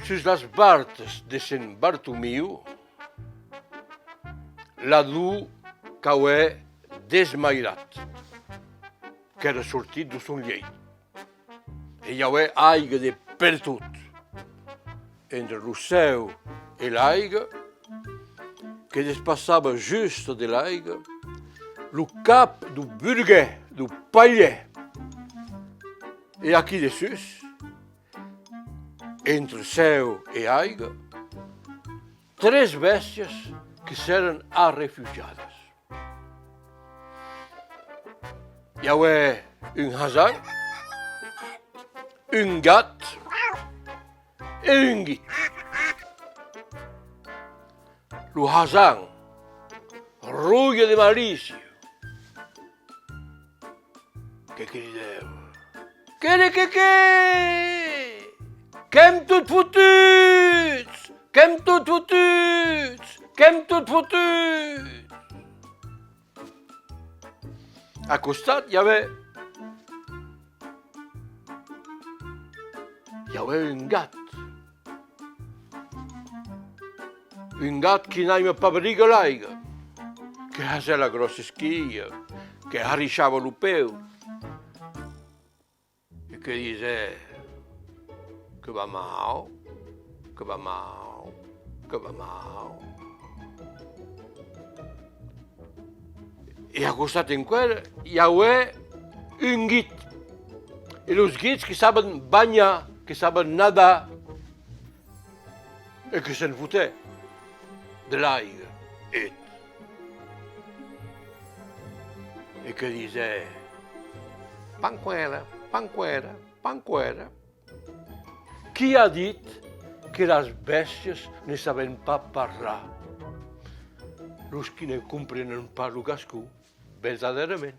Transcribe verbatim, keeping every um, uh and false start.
Sus las bartas de Sent Bartomiu, l'ador qu'avè desmairat, qu'èra sortit de son lièit. E i avè aiga de pertot. Entre lo cèu e l'aiga, que despassava just de l'aiga, lo cap deu burguèr, deu palhèr. E aquí dessús, entre cèu e aiga, tres bèstias que s'èran arrefugiadas. I avè un hasan, un gat e un guit. Lo hasan, roge de malícia, que cridèva: «Quere que que! Qu'èm tot fotuts! Qu'èm tot fotuts! Qu'èm tot fotuts!» A costat, i avè, i avè un gat. Un gat qui n'aima pas briga l'aiga, que hasè la gròssa esquia, que harrishava lo peu, e que disè: «Que va mau, que va mau, que va mau.» E a costat enqüèra, i avè un guit. E los guits que saben banhar, que saben nadar, e que se'n fotè de l'aiga, eth. E que disè: «Panquèra, panquèra, panquèra.» Qui a dit que las bèstias ne saben pas parlar? Los qui ne comprenon pas lo gascon, vertadèrament.